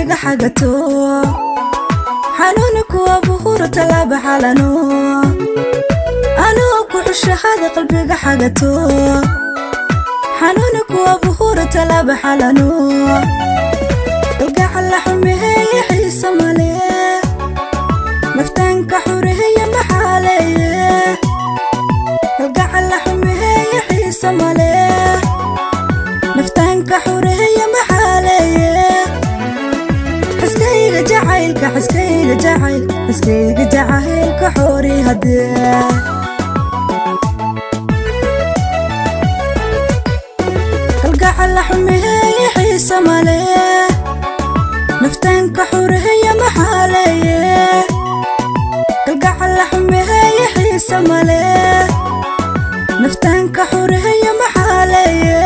Qalbiga xagato, xanuuni kuwa buhuru talaaba xalano. Anoo ku xushahada qalbiga xagato, xanuuni kuwa buhuru talaaba xalano. Kalgacal la xumeeye xiisa male, naftaanka xureeye maxaaleeye. Kalgacal la xumeeye xiisa male, naftaanka xureeye maxaaleeye. Xiskayga jacaylka, xiskayga jacayl, xiskayga jacaylka xori haddee. Kalgacal la xumeeye xiisa male, naftaanka xureeye maxaaleeye. Kalgacal la xumeeye xiisa male, naftaanka xureeye maxaaleeye.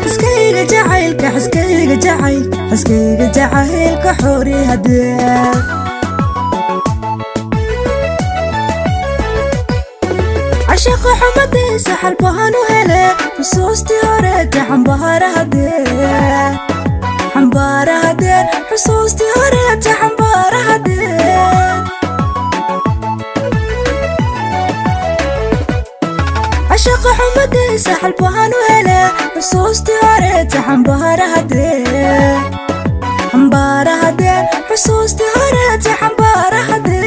Xiskayga jacaylka, xiskayga jacayl, xiskayga jacaylka xori haddee. Cashaqa xumadiisa xalbahan u hele, xusuustii horeete xambaara haddee, xambaara haddee, xusuustii horeete xambaara haddee. Cashaqa xumadiisa xalbahan u hele, xusuustii horeete xambaara haddee, xambaara haddee, xusuustii horeete xambaara haddee.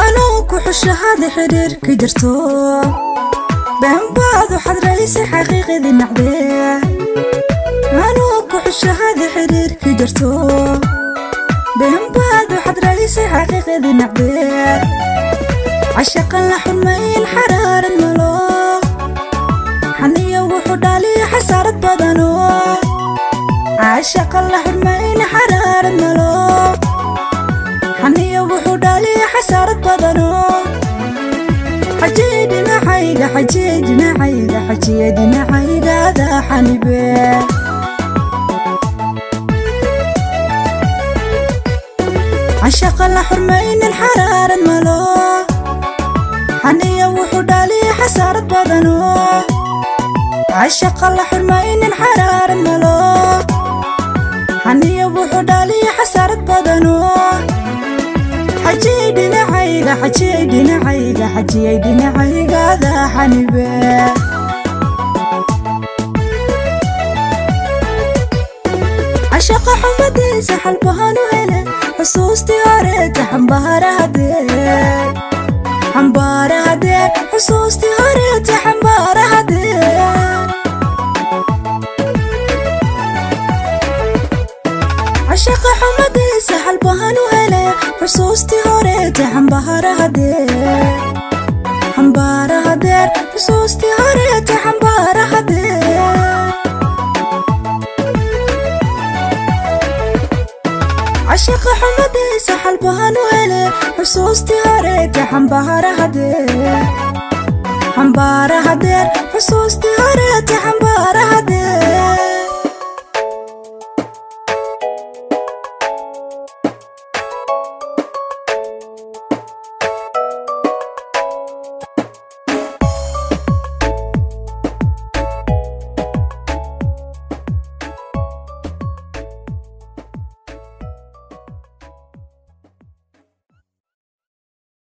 Anuu ku xushahada xidhiirka jirto, beenbaadu xadraysay xaqiiqidii nacdee. Anuu ku xushahada xidhiirka jirto, beenbaadu xadraysay xaqiiqidii nacdee. Cashaqan la xurmayn xaraarad malo, xaniya wuxuu dhaliya xasaarad badano. Cashaqan la xurmayn xaraarad malo, xaniya wuxuu dhaliya xasaarad badano. Xajiye dhinacayga, xajiye dhinacayga, xajiye dhinacayga adaa xanibe. Cashaqa la xurmaynin xaraarad malo, xaniya wuxuu dhaliya xasaarad badano. Cashaqa la xurmaynin xaraarad malo, xaniya wuxuu dhaliya xasaarad badano. Xajiye dhinacayga, xajiye dhinacayga, xajiye dhinacayga adaa xanibe. Cashaqa xumadiisa xalbahan u hele, xusuustii horeete xambaara haddee, xambaara haddee, xusuustii horeete xambaara haddee. Cashaqa xumadiisa xalbahan u hele, xusuustii horeete xambaara haddee, xambaara haddee, xusuustii horeete xambaara haddee. Cashaqa xumadiisa xalbahan u hele, xusuustii horeete xambaara haddee, xambaara haddee, xusuustii horeete xambaara haddee.